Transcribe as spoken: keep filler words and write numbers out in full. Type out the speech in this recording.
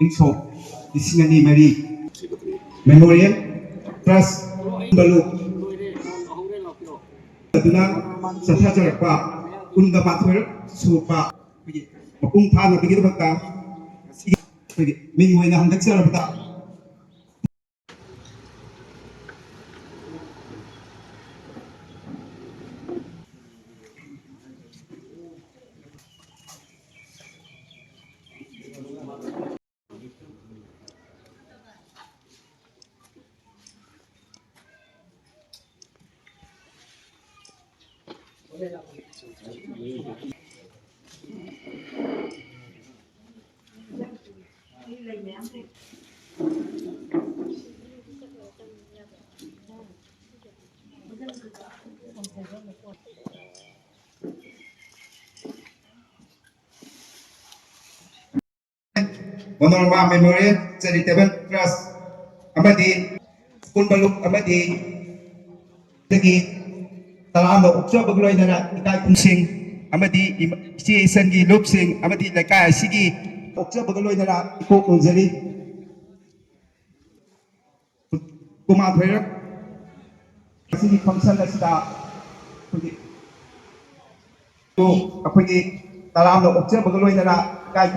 ꯏꯪ ꯁꯣꯛ ꯂꯤꯁꯤꯡ ꯑꯅꯤ ꯃꯔꯤ Memorial Trust ꯕꯂꯨ ꯑꯗꯨꯅ ꯆꯠꯊꯖꯔꯛꯄ ꯀꯨꯟꯒ ꯃꯥꯊꯣꯏꯔꯛ ꯁꯨꯕ ꯑꯩꯈꯣꯏꯒꯤ ꯃꯄꯨꯡ ꯐꯥꯅꯕꯒꯤꯗꯃꯛꯇ ꯑꯩꯈꯣꯏꯒꯤ ꯃꯤꯡ ꯑꯣꯏꯅ ꯍꯟꯗꯛꯆꯔꯕꯗ ꯃꯣꯅꯣꯔꯃꯥ ꯃꯦꯃꯣꯔꯤꯌꯦꯜ ꯆꯦꯔꯤꯇꯦꯕꯜ ꯇ꯭ꯔꯁ ꯑꯃꯗꯤ ꯁ꯭ꯀꯨꯜ ꯃꯂꯨꯞ ꯑꯃꯗꯤ ꯗꯒꯤ ꯇꯔꯥꯝꯅ ꯑꯣꯛꯆꯕꯒ ꯂꯣꯏꯅꯅ ꯏꯀꯥꯏ ꯈꯨꯝꯁꯤꯡ ꯑꯃꯗꯤ ꯏꯃ-, ꯏꯆꯦ ꯏꯆꯟꯒꯤ ꯂꯨꯞꯁꯤꯡ ꯑꯃꯗꯤ ꯂꯩꯀꯥꯏ ꯑꯁꯤꯒꯤ ꯑꯣꯛꯆꯕꯒ ꯂꯣꯏꯅꯅ ꯏꯀꯣꯛ ꯅꯣꯟꯖꯔꯤ꯫ ꯀꯨꯟꯃꯥꯊꯣꯏꯔꯛ ꯑꯁꯤꯒꯤ function ꯑꯁꯤꯗ ꯑꯩꯈꯣꯏꯒꯤ, ꯑꯩꯈꯣꯏꯒꯤ ꯇꯔꯥꯝꯅ ꯑꯣꯛꯆꯕꯒ ꯂꯣꯏꯅꯅ ꯏꯀꯥꯏ